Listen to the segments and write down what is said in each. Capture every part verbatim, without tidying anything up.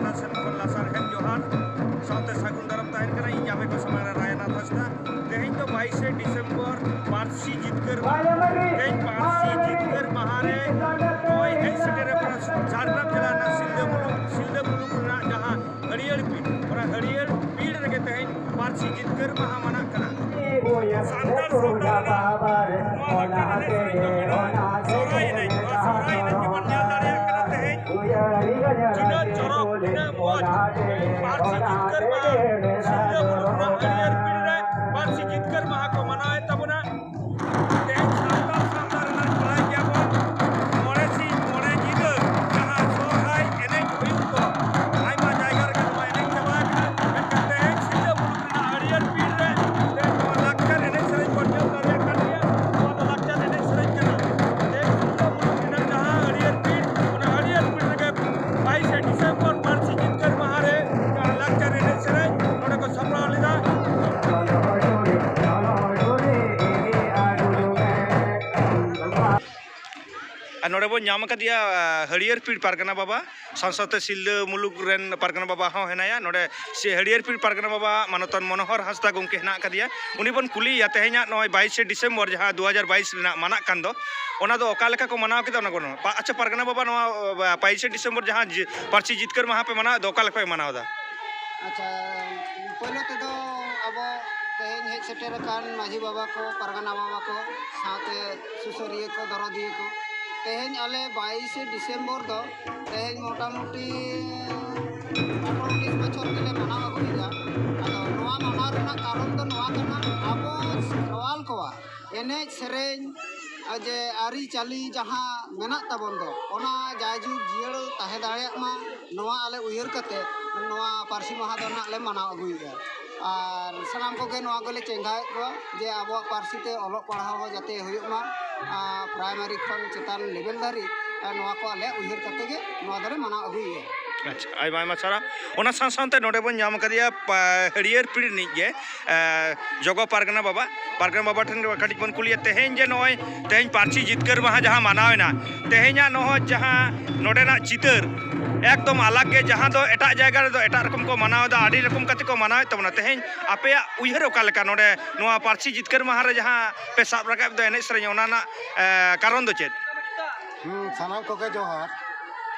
ᱥᱮᱱ ᱠᱷᱚᱱ ᱞᱟᱥᱟᱲᱦᱮᱫ ᱡᱚᱦᱟᱨ ᱥᱟᱶᱛᱮ ᱥᱟᱹᱜᱩᱱ ᱫᱟᱨᱟᱢ ᱛᱟᱦᱮᱱ ᱠᱟᱱᱟ᱾ ᱤᱧ ᱟᱯᱮ ᱠᱚ ᱥᱟᱢᱟᱝ ᱨᱮ ᱨᱟᱭᱱᱟᱛᱷ ᱦᱟᱸᱥᱫᱟ᱾ ᱛᱮᱦᱮᱧ ᱫᱚ ᱵᱟᱭᱤᱥᱮ ᱰᱤᱥᱮᱢᱵᱚᱨ, ᱯᱟᱹᱨᱥᱤ ᱡᱤᱛᱠᱟᱹᱨ ᱢᱟᱦᱟ᱾ ᱛᱮᱦᱮᱧ ᱯᱟᱹᱨᱥᱤ ᱡᱤᱛᱠᱟᱹᱨ ᱢᱟᱦᱟ ᱨᱮ ᱱᱚᱜᱼᱚᱭ ᱦᱮᱡ ᱥᱮᱴᱮᱨ ᱟᱠᱟᱱᱟ ᱡᱷᱟᱲᱜᱨᱟᱢ ᱡᱮᱞᱟ ᱨᱮᱱᱟᱜ ᱥᱤᱞᱫᱟᱹ ᱢᱩᱞᱩᱠ, ᱥᱤᱞᱫᱟᱹ ᱢᱩᱞᱩᱠ ᱨᱮᱱᱟᱜ ᱡᱟᱦᱟᱸ ᱦᱟᱹᱨᱭᱟᱹᱲ ᱯᱤᱲ, ᱚᱱᱟ ᱦᱟᱹᱨᱭᱟᱹᱲ ᱯᱤᱲ ᱨᱮᱜᱮ ᱛᱮᱦᱮᱧ ᱯᱟᱹᱨᱥᱤ ᱡᱤᱛᱠᱟᱹᱨ ᱢᱟᱦᱟ ᱢᱟᱱᱟᱜ ᱠᱟᱱᱟ᱾ ᱥᱟᱱᱛᱟᱲ ᱥᱟᱶᱛᱟ ᱨᱮᱱᱟᱜ ᱱᱚᱣᱟ ᱞᱟᱠᱪᱟᱨ ᱮᱱᱮᱡ ᱥᱮᱨᱮᱧ ᱫᱚ ᱠᱟᱱᱟ ᱥᱚᱦᱨᱟᱭ ᱮᱱᱮᱡ᱾ ᱱᱚᱣᱟ ᱥᱚᱦᱨᱟᱭ ᱮᱱᱮᱡ ᱜᱮᱵᱚᱱ ᱧᱮᱞ ᱫᱟᱲᱮᱭᱟᱜ ᱠᱟᱱᱟ ᱛᱮᱦᱮᱧ ᱛᱤᱱᱟᱹᱜ ᱪᱚᱨᱚᱠ, ᱛᱤᱱᱟᱹᱜ ᱢᱚᱡᱽ᱾ ᱯᱟᱹᱨᱥᱤ ᱡᱤᱛᱠᱟᱹᱨ ᱢᱟᱦᱟ, ᱥᱤᱞᱫᱟᱹ ᱢᱩᱞᱩᱠ ᱨᱮᱱᱟᱜ ᱦᱟᱹᱨᱭᱟᱹᱲ ᱯᱤᱲ ᱨᱮ ᱯᱟᱹᱨᱥᱤ ᱡᱤᱛᱠᱟᱹᱨ ᱢᱟᱦᱟ ᱠᱚ ᱢᱟᱱᱟᱣᱮᱫ ᱛᱟᱵᱚᱱᱟ᱾ ᱛᱮᱦᱮᱧ ᱥᱟᱱᱛᱟᱲ ᱥᱟᱶᱛᱟ ᱨᱮᱱᱟᱜ ᱵᱟᱲᱟᱭ ᱜᱮᱭᱟᱵᱚᱱ, ᱢᱚᱬᱮ ᱥᱤᱧ ᱢᱚᱬᱮ ᱧᱤᱫᱟᱹ ᱡᱟᱦᱟᱸ ᱥᱚᱦᱨᱟᱭ ᱮᱱᱮᱡ ᱦᱩᱭᱩᱜ ᱫᱚ, ᱟᱭᱢᱟ ᱡᱟᱭᱜᱟ ᱨᱮᱜᱮ ᱱᱚᱣᱟ ᱮᱱᱮᱡ ᱪᱟᱵᱟ ᱟᱠᱟᱱᱟ᱾ ᱢᱮᱱᱠᱷᱟᱱ ᱛᱮᱦᱮᱧ ᱥᱤᱞᱫᱟᱹ ᱢᱩᱞᱩᱠ ᱨᱮᱱᱟᱜ ᱦᱟᱹᱨᱭᱟᱹᱲ ᱯᱤᱲ ᱨᱮ ᱛᱮᱦᱮᱧ ᱱᱚᱣᱟ ᱞᱟᱠᱪᱟᱨ ᱮᱱᱮᱡ ᱥᱮᱨᱮᱧ ᱵᱚᱱ ᱧᱮᱞ ᱫᱟᱲᱮᱭᱟᱜ ᱠᱟᱱ ᱜᱮᱭᱟ᱾ ᱱᱚᱣᱟ ᱫᱚ ᱞᱟᱠᱪᱟᱨ ᱮᱱᱮᱡ ᱥᱮᱨᱮᱧ ᱠᱟᱱᱟ᱾ ᱛᱮᱦᱮᱧ ᱥᱤᱞᱫᱟᱹ ᱢᱩᱞᱩᱠ ᱨᱮᱱᱟᱜ ᱡᱟᱦᱟᱸ ᱦᱟᱹᱨᱭᱟᱹᱲ ᱯᱤᱲ, ᱚᱱᱟ ᱦᱟᱹᱨᱭᱟᱹᱲ ᱯᱤᱲ ᱨᱮᱜᱮ ᱵᱟᱭᱤᱥᱮ ᱰᱤᱥᱮᱢᱵᱚᱨ ᱯᱟᱹᱨᱥᱤ ᱡᱤᱛᱠᱟᱹᱨ ᱢᱟᱦᱟ ᱨᱮ ᱡᱟᱦᱟᱸ ᱞᱟᱠᱪᱟᱨ ᱮᱱᱮᱡ ᱥᱮᱨᱮᱧ ᱱᱚᱰᱮ ᱠᱚ ᱥᱟᱯᱲᱟᱣ ᱞᱮᱫᱟ᱾ ᱟᱨ ᱱᱚᱰᱮ ᱵᱚᱱ ᱧᱟᱢ ᱟᱠᱟᱫᱮᱭᱟ, ᱟ, ᱦᱟᱹᱨᱭᱟᱹᱲ ᱯᱤᱲ ᱯᱟᱨᱜᱟᱱᱟ ᱵᱟᱵᱟ, ᱥᱟᱶ ᱥᱟᱶᱛᱮ ᱥᱤᱞᱫᱟᱹ ᱢᱩᱞᱩᱠ ᱨᱮᱱ ᱯᱟᱨᱜᱟᱱᱟ ᱵᱟᱵᱟ ᱦᱚᱸ ᱦᱮᱱᱟᱭᱟ᱾ ᱱᱚᱰᱮ ᱥᱮ ᱦᱟᱹᱨᱭᱟᱹᱲ ᱯᱤᱲ ᱯᱟᱨᱜᱟᱱᱟ ᱵᱟᱵᱟ ᱢᱟᱱᱚᱛᱟᱱ ᱢᱚᱱᱳᱦᱚᱨ ᱦᱟᱸᱥᱫᱟ ᱜᱚᱢᱠᱮ ᱦᱮᱱᱟᱜ ᱟᱠᱟᱫᱮᱭᱟ᱾ ᱩᱱᱤ ᱵᱚᱱ ᱠᱩᱞᱤᱭᱮᱭᱟ ᱛᱮᱦᱮᱧᱟᱜ ᱱᱚᱜᱼᱚᱭ ᱵᱟᱭᱤᱥᱮ ᱰᱤᱥᱮᱢᱵᱚᱨ ᱡᱟᱦᱟᱸ ᱫᱩ ᱦᱟᱡᱟᱨ ᱵᱟᱭᱤᱥ ᱨᱮᱱᱟᱜ ᱢᱟᱱᱟᱜ ᱠᱟᱱ ᱫᱚ, ᱚᱱᱟ ᱫᱚ ᱚᱠᱟ ᱞᱮᱠᱟ ᱠᱚ ᱢᱟᱱᱟᱣ ᱠᱮᱫᱟ ᱚᱱᱟ ᱠᱚ᱾ ᱯᱟ-, ᱟᱪᱪᱷᱟ ᱯᱟᱨᱜᱟᱱᱟ ᱵᱟᱵᱟ, ᱱᱚᱣᱟ, ᱟ, ᱵᱟᱭᱤᱥᱮ ᱰᱤᱥᱮᱢᱵᱚᱨ ᱡᱟᱦᱟᱸ ᱡᱤ-, ᱯᱟᱹᱨᱥᱤ ᱡᱤᱛᱠᱟᱹᱨ ᱢᱟᱦᱟ ᱯᱮ ᱢᱟᱱᱟᱣ ᱮᱫᱟ, ᱚᱠᱟ ᱞᱮᱠᱟ ᱯᱮ ᱢᱟᱱᱟᱣ ᱮᱫᱟ? ᱟᱪᱪᱷᱟ, ᱯᱳᱭᱞᱳ ᱛᱮᱫᱚ ᱟᱵᱚ ᱛᱮᱦᱮᱧ ᱦᱮᱡ ᱥᱮᱴᱮᱨ ᱟᱠᱟᱱ ᱢᱟᱹᱡᱷᱤ ᱵᱟᱵᱟ ᱠᱚ, ᱯᱟᱨᱜᱟᱱᱟ ᱵᱟᱵᱟ ᱠᱚ, ᱥᱟᱶᱛᱮ ᱥᱩᱥᱟᱹᱨᱤᱭᱟᱹ ᱠᱚ, ᱫᱚᱨᱚᱫᱤᱭᱟᱹ ᱠᱚ, ᱛᱮᱦᱮᱧ ᱟᱞᱮ ᱵᱟᱭᱤᱥᱮ ᱰᱤᱥᱮᱢᱵᱚᱨ ᱫᱚ ᱛᱮᱦᱮᱧ ᱢᱚᱴᱟᱢᱩᱴᱤ ᱟᱴᱷᱨᱚ ᱩᱱᱤᱥ ᱵᱚᱪᱷᱚᱨ ᱜᱮᱞᱮ ᱢᱟᱱᱟᱣ ᱟᱹᱜᱩᱭᱮᱫᱟ᱾ ᱟᱫᱚ ᱱᱚᱣᱟ ᱢᱟᱱᱟᱣ ᱨᱮᱱᱟᱜ ᱠᱟᱨᱚᱱ ᱫᱚ ᱱᱚᱣᱟ ᱠᱟᱱᱟ, ᱟᱵᱚ ᱠᱷᱮᱨᱣᱟᱞ ᱠᱚᱣᱟᱜ ᱮᱱᱮᱡ ᱥᱮᱨᱮᱧ, ᱡᱮ ᱟᱹᱨᱤᱪᱟᱹᱞᱤ ᱡᱟᱦᱟᱸ ᱢᱮᱱᱟᱜ ᱛᱟᱵᱚᱱ ᱫᱚ, ᱚᱱᱟ ᱡᱟᱭᱡᱩᱜᱽ ᱡᱤᱭᱟᱹᱲ ᱛᱟᱦᱮᱸ ᱫᱟᱲᱮᱭᱟᱜ ᱢᱟ, ᱱᱚᱣᱟ ᱟᱞᱮ ᱩᱭᱦᱟᱹᱨ ᱠᱟᱛᱮ ᱱᱚᱣᱟ ᱯᱟᱹᱨᱥᱤ ᱢᱟᱦᱟ ᱫᱚ ᱱᱟᱦᱟᱜ ᱞᱮ ᱢᱟᱱᱟᱣ ᱟᱹᱜᱩᱭᱮᱫᱟ᱾ ᱟᱨ ᱥᱟᱱᱟᱢ ᱠᱚᱜᱮ ᱱᱚᱣᱟ ᱜᱮᱞᱮ ᱪᱮᱸᱜᱷᱟᱣᱮᱫ ᱠᱚᱣᱟ ᱡᱮ ᱟᱵᱚᱣᱟᱜ ᱯᱟᱹᱨᱥᱤ ᱛᱮ ᱚᱞᱚᱜ ᱯᱟᱲᱦᱟᱣ ᱦᱚᱸ ᱡᱟᱛᱮ ᱦᱩᱭᱩᱜ ᱢᱟ, ᱟᱨ ᱯᱨᱟᱭᱢᱟᱨᱤ ᱠᱷᱚᱱ ᱪᱮᱛᱟᱱ ᱞᱮᱵᱮᱞ ᱫᱷᱟᱹᱨᱤᱡ, ᱟᱨ ᱱᱚᱣᱟ ᱠᱚ ᱟᱞᱮ ᱩᱭᱦᱟᱹᱨ ᱠᱟᱛᱮ ᱜᱮ ᱱᱚᱣᱟ ᱫᱚᱞᱮ ᱢᱟᱱᱟᱣ ᱟᱹᱜᱩᱭᱮᱫᱟ᱾ ᱟᱪᱪᱷᱟ, ᱟᱭᱢᱟ ᱟᱭᱢᱟ ᱥᱟᱨᱦᱟᱣ᱾ ᱚᱱᱟ ᱥᱟᱶ ᱥᱟᱶᱛᱮ ᱱᱚᱰᱮ ᱵᱚᱱ ᱧᱟᱢ ᱟᱠᱟᱫᱮᱭᱟ ᱯᱟ-, ᱦᱟᱹᱨᱭᱟᱹᱲ ᱯᱤᱲ ᱨᱤᱱᱤᱡ ᱜᱮ, ᱮ, ᱡᱚᱜᱚ ᱯᱟᱨᱜᱟᱱᱟ ᱵᱟᱵᱟ᱾ ᱯᱟᱨᱜᱟᱱᱟ ᱵᱟᱵᱟ ᱴᱷᱮᱱ ᱜᱮ ᱠᱟᱹᱴᱤᱡ ᱵᱚᱱ ᱠᱩᱞᱤᱭᱟ, ᱛᱮᱦᱮᱧ ᱡᱮ ᱱᱚᱜᱼᱚᱭ ᱛᱮᱦᱮᱧ ᱯᱟᱹᱨᱥᱤ ᱡᱤᱛᱠᱟᱹᱨ ᱢᱟᱦᱟ ᱡᱟᱦᱟᱸ ᱢᱟᱱᱟᱣ ᱮᱱᱟ, ᱛᱮᱦᱮᱧᱟᱜ ᱱᱚᱜᱼᱚᱭ ᱡᱟᱦᱟᱸ ᱱᱚᱰᱮᱱᱟᱜ ᱪᱤᱛᱟᱹᱨ ᱮᱠᱫᱚᱢ ᱟᱞᱟᱜᱽ ᱜᱮ, ᱡᱟᱦᱟᱸ ᱫᱚ ᱮᱴᱟᱜ ᱡᱟᱭᱜᱟ ᱨᱮᱫᱚ ᱮᱴᱟᱜ ᱨᱚᱠᱚᱢ ᱠᱚ ᱢᱟᱱᱟᱣ ᱮᱫᱟ, ᱟᱹᱰᱤ ᱨᱚᱠᱚᱢ ᱠᱟᱛᱮ ᱠᱚ ᱢᱟᱱᱟᱣᱮᱫ ᱛᱟᱵᱚᱱᱟ᱾ ᱛᱮᱦᱮᱧ ᱟᱯᱮᱭᱟᱜ ᱩᱭᱦᱟᱹᱨ ᱚᱠᱟ ᱞᱮᱠᱟ ᱱᱚᱰᱮ ᱱᱚᱣᱟ ᱯᱟᱹᱨᱥᱤ ᱡᱤᱛᱠᱟᱹᱨ ᱢᱟᱦᱟ ᱨᱮ ᱡᱟᱦᱟᱸ ᱯᱮ ᱥᱟᱵ ᱨᱟᱠᱟᱵ ᱫᱚ ᱮᱱᱮᱡ ᱥᱮᱨᱮᱧ, ᱚᱱᱟ ᱨᱮᱱᱟᱜ, ᱮ, ᱠᱟᱨᱚᱱ ᱫᱚ ᱪᱮᱫ? ᱦᱩᱸ, ᱥᱟᱱᱟᱢ ᱠᱚᱜᱮ ᱡᱚᱦᱟᱨ᱾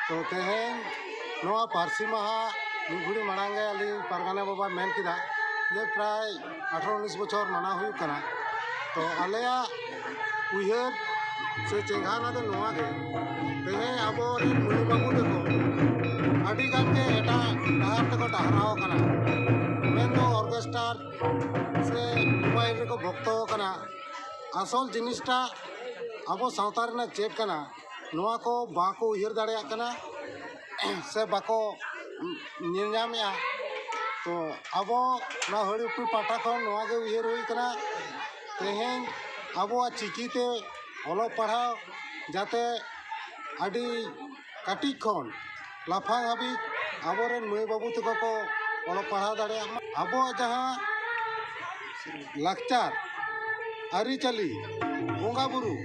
ᱛᱚ, ᱛᱮᱦᱮᱧ ᱱᱚᱣᱟ ᱯᱟᱹᱨᱥᱤ ᱢᱟᱦᱟ ᱢᱤᱫ ᱜᱷᱩᱲᱤ ᱢᱟᱲᱟᱝ ᱜᱮ ᱟᱹᱞᱤᱧ ᱯᱟᱨᱜᱟᱱᱟ ᱵᱟᱵᱟ ᱢᱮᱱ ᱠᱮᱫᱟ ᱡᱮ ᱯᱨᱟᱭ ᱟᱴᱷᱨᱚ ᱩᱱᱤᱥ ᱵᱚᱪᱷᱚᱨ ᱢᱟᱱᱟᱣ ᱦᱩᱭᱩᱜ ᱠᱟᱱᱟ᱾ ᱛᱚ, ᱟᱞᱮᱭᱟᱜ ᱩᱭᱦᱟᱹᱨ ᱥᱮ ᱪᱮᱸᱜᱷᱟᱣᱱᱟ ᱫᱚ ᱱᱚᱣᱟ ᱜᱮ, ᱛᱮᱦᱮᱧ ᱟᱵᱚᱨᱮᱱ ᱢᱟᱹᱭ ᱵᱟᱹᱵᱩ ᱛᱟᱠᱚ ᱟᱹᱰᱤ ᱜᱟᱱ ᱜᱮ ᱮᱴᱟᱜ ᱰᱟᱦᱟᱨ ᱛᱮᱠᱚ ᱰᱟᱦᱨᱟᱣ ᱟᱠᱟᱱᱟ, ᱢᱮᱱᱫᱚ ᱚᱨᱠᱮᱥᱴᱟᱨ ᱥᱮ ᱢᱳᱵᱟᱭᱤᱞ ᱨᱮᱠᱚ ᱵᱷᱚᱠᱛᱚ ᱟᱠᱟᱱᱟ᱾ ᱟᱥᱚᱞ ᱡᱤᱱᱤᱥᱴᱟ ᱟᱵᱚ ᱥᱟᱶᱛᱟ ᱨᱮᱱᱟᱜ ᱪᱮᱫ ᱠᱟᱱᱟ, ᱱᱚᱣᱟ ᱠᱚ ᱵᱟᱠᱚ ᱩᱭᱦᱟᱹᱨ ᱫᱟᱲᱮᱭᱟᱜ ᱠᱟᱱᱟ ᱥᱮ ᱵᱟᱠᱚ ᱧᱮᱞ ᱧᱟᱢᱮᱜᱼᱟ᱾ ᱛᱚ, ᱟᱵᱚ ᱱᱚᱣᱟ ᱦᱟᱹᱲᱤᱯᱩ ᱯᱟᱦᱴᱟ ᱠᱷᱚᱱ ᱱᱚᱣᱟ ᱜᱮ ᱩᱭᱦᱟᱹᱨ ᱦᱩᱭ ᱠᱟᱱᱟ, ᱛᱮᱦᱮᱧ ᱟᱵᱚᱣᱟᱜ ᱪᱤᱠᱤ ᱛᱮ ᱚᱞᱚᱜ ᱯᱟᱲᱦᱟᱣ ᱡᱟᱛᱮ ᱟᱹᱰᱤ ᱠᱟᱹᱴᱤᱡ ᱠᱷᱚᱱ ᱞᱟᱯᱷᱟᱝ ᱦᱟᱹᱵᱤᱡ ᱟᱵᱚᱨᱮᱱ ᱢᱟᱹᱭ ᱵᱟᱹᱵᱩ ᱛᱟᱠᱚ ᱠᱚ ᱚᱞᱚᱜ ᱯᱟᱲᱦᱟᱣ ᱫᱟᱲᱮᱭᱟᱜ ᱢᱟ᱾ ᱟᱵᱚᱣᱟᱜ ᱡᱟᱦᱟᱸ ᱞᱟᱠᱪᱟᱨ, ᱟᱹᱨᱤᱪᱟᱹᱞᱤ, ᱵᱚᱸᱜᱟ ᱵᱩᱨᱩ,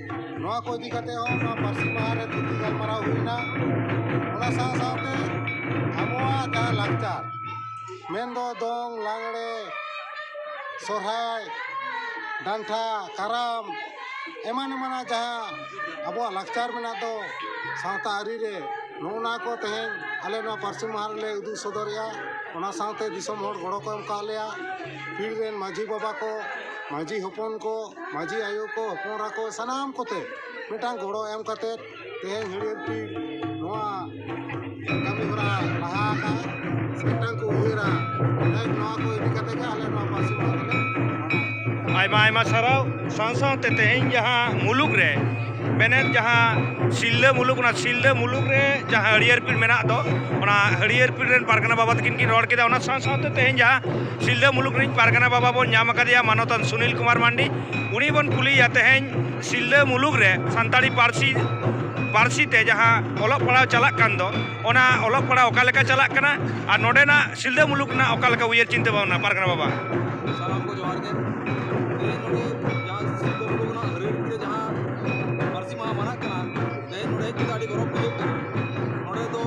ᱱᱚᱣᱟ ᱠᱚ ᱤᱫᱤ ᱠᱟᱛᱮ ᱦᱚᱸ ᱱᱚᱣᱟ ᱯᱟᱹᱨᱥᱤ ᱢᱟᱦᱟ ᱨᱮ ᱛᱷᱩᱛᱤ ᱜᱟᱞᱢᱟᱨᱟᱣ ᱦᱩᱭᱱᱟ᱾ ᱚᱱᱟ ᱥᱟᱶ ᱥᱟᱶᱛᱮ ᱟᱵᱚᱣᱟᱜ ᱡᱟᱦᱟᱸ ᱞᱟᱠᱪᱟᱨ, ᱢᱮᱱᱫᱚ ᱫᱚᱝ, ᱞᱟᱜᱽᱲᱮ, ᱥᱚᱨᱦᱟᱭ, ᱰᱟᱱᱴᱟ, ᱠᱟᱨᱟᱢ, ᱮᱢᱟᱱ ᱮᱢᱟᱱᱟᱜ ᱡᱟᱦᱟᱸ ᱟᱵᱚᱣᱟᱜ ᱞᱟᱠᱪᱟᱨ ᱢᱮᱱᱟᱜ ᱫᱚ ᱥᱟᱶᱛᱟ ᱟᱹᱨᱤ ᱨᱮ, ᱱᱚᱜᱼᱚ ᱱᱟ ᱠᱚ ᱛᱮᱦᱮᱧ ᱟᱞᱮ ᱱᱚᱣᱟ ᱯᱟᱹᱨᱥᱤ ᱢᱟᱦᱟ ᱨᱮᱞᱮ ᱩᱫᱩᱜ ᱥᱚᱫᱚᱨᱮᱜᱼᱟ᱾ ᱚᱱᱟ ᱥᱟᱶᱛᱮ ᱫᱤᱥᱚᱢ ᱦᱚᱲ ᱜᱚᱲᱚ ᱠᱚ ᱮᱢ ᱠᱟᱜ ᱞᱮᱭᱟ᱾ ᱯᱤᱲ ᱨᱮᱱ ᱢᱟᱹᱡᱷᱤ ᱵᱟᱵᱟ ᱠᱚ, ᱢᱟᱹᱡᱷᱤ ᱦᱚᱯᱚᱱ ᱠᱚ, ᱢᱟᱹᱡᱷᱤ ᱟᱭᱳ ᱠᱚ, ᱦᱚᱯᱚᱱ ᱮᱨᱟ ᱠᱚ, ᱥᱟᱱᱟᱢ ᱠᱚᱛᱮ ᱢᱤᱫᱴᱟᱝ ᱜᱚᱲᱚ ᱮᱢ ᱠᱟᱛᱮ ᱛᱮᱦᱮᱧ ᱦᱟᱹᱨᱭᱟᱹᱲ ᱯᱤᱲ ᱱᱚᱣᱟ ᱠᱟᱹᱢᱤ ᱦᱚᱨᱟ ᱞᱟᱦᱟ ᱟᱠᱟᱫᱼᱟ, ᱥᱮ ᱢᱤᱫᱴᱟᱝ ᱠᱚ ᱩᱭᱦᱟᱹᱨᱟ᱾ ᱛᱮᱦᱮᱧ ᱱᱚᱣᱟ ᱠᱚ ᱤᱫᱤ ᱠᱟᱛᱮ ᱜᱮ ᱟᱞᱮ ᱱᱚᱣᱟ ᱯᱟᱹᱨᱥᱤ ᱢᱟᱦᱟ ᱫᱚᱞᱮ ᱢᱟᱱᱟᱣᱟ᱾ ᱟᱭᱢᱟ ᱟᱭᱢᱟ ᱥᱟᱨᱦᱟᱣ᱾ ᱥᱟᱶ ᱥᱟᱶᱛᱮ ᱛᱮᱦᱮᱧ ᱡᱟᱦᱟᱸ ᱢᱩᱞᱩᱠ ᱨᱮ ᱢᱮᱱᱮᱫ, ᱡᱟᱦᱟᱸ ᱥᱤᱞᱫᱟᱹ ᱢᱩᱞᱩᱠ, ᱚᱱᱟ ᱥᱤᱞᱫᱟᱹ ᱢᱩᱞᱩᱠ ᱨᱮ ᱡᱟᱦᱟᱸ ᱦᱟᱹᱨᱭᱟᱹᱲ ᱯᱤᱲ ᱢᱮᱱᱟᱜ ᱫᱚ, ᱚᱱᱟ ᱦᱟᱹᱨᱭᱟᱹᱲ ᱯᱤᱲ ᱨᱮᱱ ᱯᱟᱨᱜᱟᱱᱟ ᱵᱟᱵᱟ ᱛᱟᱹᱠᱤᱱ ᱠᱤᱱ ᱨᱚᱲ ᱠᱮᱫᱟ᱾ ᱚᱱᱟ ᱥᱟᱶ ᱥᱟᱶᱛᱮ ᱛᱮᱦᱮᱧ ᱡᱟᱦᱟᱸ ᱥᱤᱞᱫᱟᱹ ᱢᱩᱞᱩᱠ ᱨᱮᱱ ᱯᱟᱨᱜᱟᱱᱟ ᱵᱟᱵᱟ ᱵᱚᱱ ᱧᱟᱢ ᱟᱠᱟᱫᱮᱭᱟ, ᱢᱟᱱᱚᱛᱟᱱ ᱥᱩᱱᱤᱞ ᱠᱩᱢᱟᱨ ᱢᱟᱱᱰᱤ, ᱩᱱᱤ ᱵᱚᱱ ᱠᱩᱞᱤᱭᱮᱭᱟ ᱛᱮᱦᱮᱧ ᱥᱤᱞᱫᱟᱹ ᱢᱩᱞᱩᱠ ᱨᱮ ᱥᱟᱱᱛᱟᱲᱤ ᱯᱟᱹᱨᱥᱤ, ᱯᱟᱹᱨᱥᱤ ᱛᱮ ᱡᱟᱦᱟᱸ ᱚᱞᱚᱜ ᱯᱟᱲᱦᱟᱣ ᱪᱟᱞᱟᱜ ᱠᱟᱱ ᱫᱚ, ᱚᱱᱟ ᱚᱞᱚᱜ ᱯᱟᱲᱦᱟᱣ ᱚᱠᱟ ᱞᱮᱠᱟ ᱪᱟᱞᱟᱜ ᱠᱟᱱᱟ ᱟᱨ ᱱᱚᱰᱮᱱᱟᱜ ᱥᱤᱞᱫᱟᱹ ᱢᱩᱞᱩᱠ ᱨᱮᱱᱟᱜ ᱚᱠᱟ ᱞᱮᱠᱟ ᱩᱭᱦᱟᱹᱨ ᱪᱤᱱᱛᱟᱹ ᱵᱷᱟᱵᱽᱱᱟ, ᱯᱟᱨᱜᱟᱱᱟ ᱵᱟᱵᱟ? ᱥᱟᱱᱟᱢ ᱠᱚ ᱡᱚᱦᱟᱨ ᱜᱮ᱾ ᱛᱮᱦᱮᱧ ᱱᱚᱰᱮ ᱡᱟᱦᱟᱸ ᱥᱤᱞᱫᱟᱹ ᱢᱩᱞᱩᱠ ᱨᱮᱱᱟᱜ ᱦᱟᱹᱨᱭᱟᱹᱲ ᱨᱮ ᱡᱟᱦᱟᱸ ᱯᱟᱹᱨᱥᱤ ᱢᱟᱦᱟ ᱢᱟᱱᱟᱜ ᱠᱟᱱᱟ, ᱛᱮᱦᱮᱧ ᱱᱚᱰᱮ ᱦᱮᱡ ᱠᱟᱛᱮ ᱟᱹᱰᱤ ᱜᱚᱨᱚᱵᱽ ᱵᱩᱡᱷᱟᱹᱜ ᱠᱟᱱᱟ᱾ ᱱᱚᱰᱮ ᱫᱚ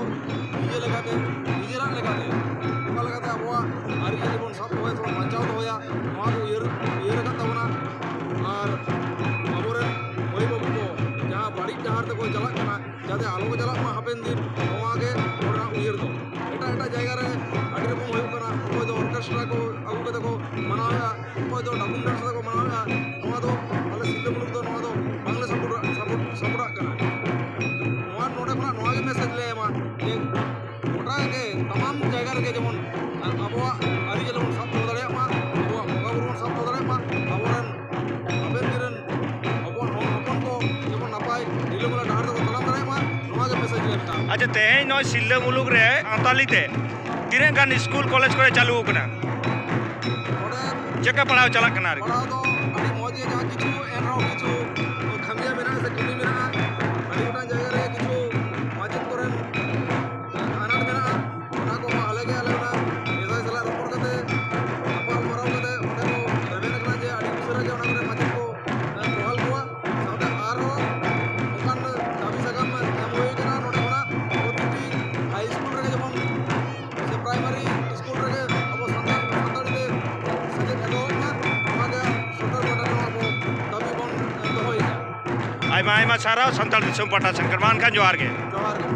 ᱱᱤᱡᱮ ᱞᱮᱠᱟᱛᱮ, ᱱᱤᱡᱮᱨᱟᱜ ᱞᱮᱠᱟᱛᱮ ᱚᱠᱟ ᱞᱮᱠᱟᱛᱮ ᱟᱵᱚᱣᱟᱜ ᱟᱹᱨᱤᱪᱟᱹᱞᱤ ᱵᱚᱱ ᱥᱟᱵ ᱫᱚᱦᱚᱭᱟ ᱥᱮ ᱵᱚᱱ ᱵᱟᱧᱪᱟᱣ ᱫᱚᱦᱚᱭᱟ, ᱱᱚᱣᱟ ᱠᱚ ᱩᱭᱦᱟᱹᱨ, ᱩᱭᱦᱟᱹᱨ ᱟᱠᱟᱫ ᱛᱟᱵᱚᱱᱟ᱾ ᱟᱨ ᱟᱵᱚᱨᱮᱱ ᱢᱟᱹᱭ ᱵᱟᱹᱵᱩ ᱠᱚ ᱡᱟᱦᱟᱸ ᱵᱟᱹᱲᱤᱡ ᱰᱟᱦᱟᱨ ᱛᱮᱠᱚ ᱪᱟᱞᱟᱜ ᱠᱟᱱᱟ, ᱡᱟᱛᱮ ᱟᱞᱚ ᱠᱚ ᱪᱟᱞᱟᱜ ᱢᱟ ᱦᱟᱯᱮᱱ ᱫᱤᱱ, ᱱᱚᱣᱟ ᱜᱮ ᱱᱚᱰᱮᱱᱟᱜ ᱩᱭᱦᱟᱹᱨ ᱫᱚ᱾ ᱮᱴᱟᱜ ᱮᱴᱟᱜ ᱡᱟᱭᱜᱟ ᱨᱮ ᱟᱹᱰᱤ ᱨᱚᱠᱚᱢ ᱦᱩᱭᱩᱜ ᱠᱟᱱᱟ, ᱚᱠᱚᱭ ᱫᱚ ᱚᱨᱠᱮᱥᱴᱨᱟ ᱠᱚ ᱟᱹᱜᱩ ᱠᱟᱛᱮ ᱠᱚ ᱢᱟᱱᱟᱣᱮᱫᱼᱟ, ᱚᱠᱚᱭ ᱫᱚ ᱰᱟᱵᱩᱝ ᱰᱟᱱᱥ ᱠᱟᱛᱮ ᱠᱚ ᱢᱟᱱᱟᱣᱮᱫᱼᱟ᱾ ᱱᱚᱣᱟ ᱫᱚ ᱟᱞᱮ ᱥᱤᱞᱫᱟᱹ ᱢᱩᱞᱩᱠ ᱫᱚ ᱱᱚᱣᱟ ᱫᱚ ᱵᱟᱝᱞᱮ ᱥᱟᱯᱳᱨᱴ, ᱥᱟᱯᱳᱨᱴ, ᱥᱟᱯᱳᱨᱴᱟᱜ ᱠᱟᱱᱟ᱾ ᱱᱚᱣᱟ ᱱᱚᱰᱮ ᱠᱷᱚᱱᱟᱜ ᱱᱚᱣᱟ ᱜᱮ ᱢᱮᱥᱮᱡᱽ ᱞᱮ ᱮᱢᱟ ᱡᱮ ᱜᱚᱴᱟ ᱜᱮ ᱛᱟᱢᱟᱢ ᱡᱟᱭᱜᱟ ᱨᱮᱜᱮ ᱡᱮᱢᱚᱱ ᱟᱵᱚᱣᱟᱜ ᱟᱹᱨᱤᱪᱟᱹᱞᱤ ᱵᱚᱱ ᱥᱟᱵ ᱫᱚᱦᱚ ᱫᱟᱲᱮᱭᱟᱜ ᱢᱟ, ᱟᱵᱚᱣᱟᱜ ᱵᱚᱸᱜᱟ ᱵᱩᱨᱩ ᱵᱚᱱ ᱥᱟᱵ ᱫᱚᱦᱚ ᱫᱟᱲᱮᱭᱟᱜ ᱢᱟ, ᱟᱵᱚᱨᱮᱱ ᱦᱟᱯᱮᱱ ᱫᱤᱱ ᱨᱮᱱ ᱟᱵᱚᱣᱟᱜ ᱦᱚᱲ ᱦᱚᱯᱚᱱ ᱠᱚ ᱡᱮᱢᱚᱱ ᱱᱟᱯᱟᱭ ᱨᱤᱞᱟᱹᱢᱟᱞᱟ ᱰᱟᱦᱟᱨ ᱛᱮᱠᱚ ᱛᱟᱲᱟᱢ ᱫᱟᱲᱮᱭᱟᱜ ᱢᱟ, ᱱᱚᱣᱟ ᱜᱮ ᱢᱮᱥᱮᱡᱽ ᱞᱮ ᱢᱮᱛᱟᱜᱼᱟ᱾ ᱟᱪᱪᱷᱟ, ᱛᱮᱦᱮᱧ ᱱᱚᱜᱼᱚᱭ ᱥᱤᱞᱫᱟᱹ ᱢᱩᱞᱩᱠ ᱨᱮ ᱥᱟᱱᱛᱟᱞᱤ ᱛᱮ ᱛᱤᱱᱟᱹᱜ ᱜᱟᱱ ᱥᱠᱩᱞ ᱠᱚᱞᱮᱡᱽ ᱠᱚᱨᱮ ᱪᱟᱹᱞᱩ ᱟᱠᱟᱱᱟ? ᱱᱚᱰᱮ ᱪᱮᱫ ᱞᱮᱠᱟ ᱯᱟᱲᱦᱟᱣ ᱪᱟᱞᱟᱜ ᱠᱟᱱᱟ ᱟᱨᱠᱤ? ᱯᱟᱲᱦᱟᱣ ᱫᱚ ᱟᱹᱰᱤ ᱢᱚᱡᱽ ᱜᱮ, ᱡᱟᱦᱟᱸ ᱠᱤᱪᱷᱩ ᱮᱱ ᱨᱮᱦᱚᱸ ᱠᱤᱪᱷᱩ ᱠᱷᱟᱹᱢᱤᱭᱟᱹ ᱢᱮᱱᱟᱜᱼᱟ ᱥᱮ ᱠᱟᱹᱢᱤ ᱢᱮᱱᱟᱜᱼᱟ᱾ ᱟᱹᱰᱤ ᱜᱚᱴᱟᱝ ᱡᱟᱭᱜᱟ ᱨᱮ ᱠᱤᱪᱷᱩ ᱢᱟᱪᱮᱫ ᱠᱚᱨᱮᱱ ᱟᱱᱟᱴ ᱢᱮᱱᱟᱜᱼᱟ, ᱚᱱᱟ ᱠᱚᱦᱚᱸ ᱟᱞᱮ ᱜᱮ, ᱟᱞᱮ ᱚᱱᱟ ᱮᱥ ᱟᱭ ᱥᱟᱞᱟᱜ ᱨᱚᱯᱚᱲ ᱠᱟᱛᱮ, ᱜᱟᱯᱟᱞ ᱢᱟᱨᱟᱣ ᱠᱟᱛᱮ ᱚᱸᱰᱮ ᱠᱚ ᱨᱮᱵᱮᱱ ᱟᱠᱟᱱᱟ ᱡᱮ ᱟᱹᱰᱤ ᱩᱥᱟᱹᱨᱟ ᱜᱮ ᱚᱱᱟ ᱠᱚᱨᱮ ᱢᱟᱪᱮᱫ ᱠᱚ, ᱮ, ᱵᱚᱦᱟᱞ ᱠᱚᱣᱟ᱾ ᱥᱟᱶᱛᱮ ᱟᱨᱦᱚᱸ ᱚᱱᱠᱟᱱ ᱫᱟᱹᱵᱤ ᱥᱟᱠᱟᱢ ᱮᱢ ᱦᱩᱭ ᱟᱠᱟᱱᱟ ᱱᱚᱰᱮ ᱠᱷᱚᱱᱟᱜ ᱯᱨᱚᱛᱤᱴᱤ ᱦᱟᱭ ᱥᱠᱩᱞ ᱨᱮᱜᱮ ᱡᱮᱢᱚᱱ ᱥᱮ ᱯᱨᱟᱭᱢᱟᱨᱤ ᱥᱠᱩᱞ ᱨᱮᱜᱮ ᱟᱵᱚ ᱥᱟᱱᱛᱟᱲ, ᱥᱟᱱᱛᱟᱲᱤ ᱛᱮ ᱥᱮᱪᱮᱫ ᱮᱛᱚᱦᱚᱵ ᱢᱟ, ᱱᱚᱣᱟ ᱜᱮ ᱥᱚᱨᱠᱟᱨ ᱯᱟᱦᱴᱟ ᱠᱷᱚᱱ ᱟᱵᱚ ᱫᱟᱹᱵᱤ ᱵᱚᱱ, ᱮ, ᱫᱚᱦᱚᱭᱮᱫᱼᱟ᱾ ᱟᱭᱢᱟ ᱟᱭᱢᱟ ᱥᱟᱨᱦᱟᱣ ᱥᱟᱱᱛᱟᱲ ᱫᱤᱥᱚᱢ ᱯᱟᱦᱴᱟ ᱥᱮᱱ ᱠᱷᱚᱱ᱾ ᱢᱟ ᱮᱱᱠᱷᱟᱱ ᱡᱚᱦᱟᱨ ᱜᱮ᱾ ᱡᱚᱦᱟᱨ ᱜᱮ᱾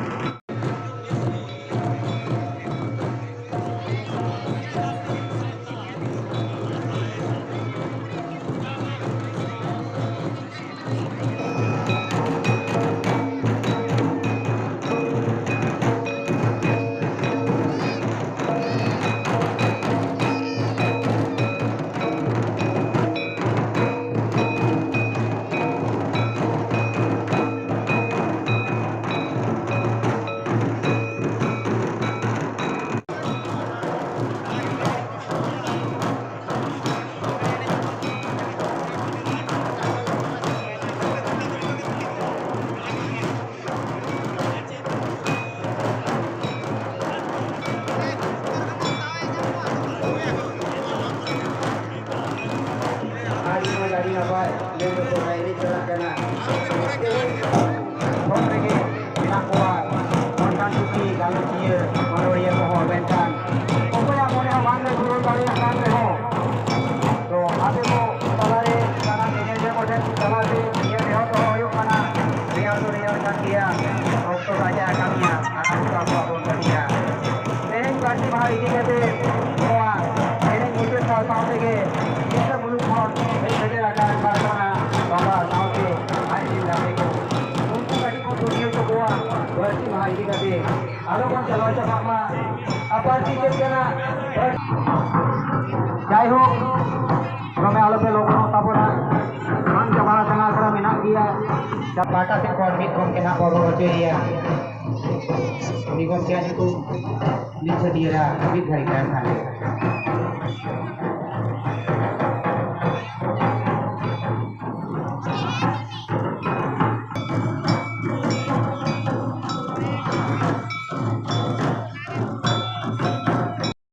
ᱱᱟᱯᱟᱭ ᱞᱟᱹᱭ ᱫᱚᱠᱚ ᱮᱱᱮᱡ ᱪᱟᱞᱟᱜ ᱠᱟᱱᱟ᱾ ᱯᱷᱳᱱ ᱨᱮᱜᱮ ᱢᱮᱱᱟᱜ ᱠᱚᱣᱟ ᱚᱱᱠᱟᱱ ᱯᱩᱛᱷᱤ ᱜᱟᱞᱚᱪᱤᱭᱟᱹ, ᱚᱱᱚᱲᱦᱤᱭᱟᱹ ᱠᱚᱦᱚᱸ, ᱢᱮᱱᱠᱷᱟᱱ ᱚᱠᱚᱭᱟᱜ ᱢᱚᱱᱮ ᱦᱚᱸ ᱵᱟᱝ ᱞᱮ ᱯᱩᱨᱟᱹᱣ ᱫᱟᱲᱮᱭᱟᱜ ᱠᱟᱱ ᱨᱮᱦᱚᱸ, ᱛᱚ ᱟᱯᱮ ᱠᱚ ᱛᱟᱞᱟᱨᱮ ᱥᱟᱱᱟᱢ ᱧᱮᱧᱮᱞᱤᱭᱟᱹ ᱠᱚ ᱴᱷᱮᱱ ᱛᱟᱞᱟᱨᱮ ᱱᱤᱭᱟᱹ ᱱᱮᱦᱚᱨ ᱫᱚᱦᱚ ᱦᱩᱭᱩᱜ ᱠᱟᱱᱟ, ᱨᱮᱭᱟᱲ ᱫᱚ ᱨᱮᱭᱟᱲ ᱠᱟᱱ ᱜᱮᱭᱟ, ᱚᱠᱛᱚ ᱨᱟᱡᱟ ᱠᱟᱹᱢᱤᱭᱟ, ᱟᱨ ᱟᱵᱚ ᱫᱚ ᱟᱵᱚᱣᱟᱜ ᱵᱚᱱ ᱠᱟᱹᱢᱤᱭᱟ᱾ ᱛᱮᱦᱮᱧ ᱯᱟᱹᱨᱥᱤ ᱢᱟᱦᱟ ᱤᱫᱤ ᱠᱟᱛᱮ ᱱᱚᱣᱟ ᱮᱱᱮᱡ ᱢᱩᱪᱟᱹᱫ ᱥᱟᱶ ᱥᱟᱶ ᱛᱮᱜᱮ ᱫᱤᱥᱚᱢ ᱢᱩᱞᱩᱠ ᱦᱚᱲ ᱦᱮᱡ ᱥᱮᱴᱮᱨ ᱟᱠᱟᱱ ᱯᱟᱨᱜᱟᱱᱟ ᱵᱟᱵᱟ ᱥᱟᱶᱛᱮ ᱟᱡ ᱨᱮᱱ ᱜᱟᱛᱮ ᱠᱚ, ᱩᱱᱠᱩ ᱠᱟᱹᱴᱤᱡ ᱵᱚᱱ ᱵᱩᱡᱷᱟᱹᱣ ᱦᱚᱪᱚ ᱠᱚᱣᱟ ᱯᱟᱹᱨᱥᱤ ᱢᱟᱦᱟ ᱤᱫᱤ ᱠᱟᱛᱮ ᱟᱞᱚ ᱵᱚᱱ ᱪᱟᱞᱟᱣ ᱪᱟᱵᱟᱜ ᱢᱟ᱾ ᱟᱨ ᱯᱟᱹᱨᱥᱤ ᱪᱮᱫ ᱠᱟᱱᱟ? ᱡᱟᱭᱦᱳᱠ, ᱫᱚᱢᱮ ᱟᱞᱚᱯᱮ ᱞᱚᱜᱚᱱᱚᱜ ᱛᱟᱵᱚᱱᱟ, ᱵᱟᱝ ᱪᱟᱵᱟ ᱟᱠᱟᱱᱟ, ᱟᱥᱲᱟ ᱢᱮᱱᱟᱜ ᱜᱮᱭᱟ᱾ ᱯᱟᱦᱴᱟ ᱥᱮᱫ ᱠᱷᱚᱱ ᱢᱤᱫ ᱜᱚᱢᱠᱮ ᱱᱟᱦᱟᱜ ᱵᱚᱱ ᱦᱚᱪᱚᱭᱮᱭᱟ᱾ ᱩᱱᱤ ᱜᱚᱢᱠᱮᱭᱟᱜ ᱧᱩᱛᱩᱢ ᱞᱤᱧ ᱪᱷᱟᱹᱴᱭᱟᱹᱨᱟ ᱢᱤᱫ ᱜᱷᱟᱹᱲᱤᱡ ᱛᱟᱭᱚᱢ ᱠᱷᱟᱱ ᱜᱮ᱾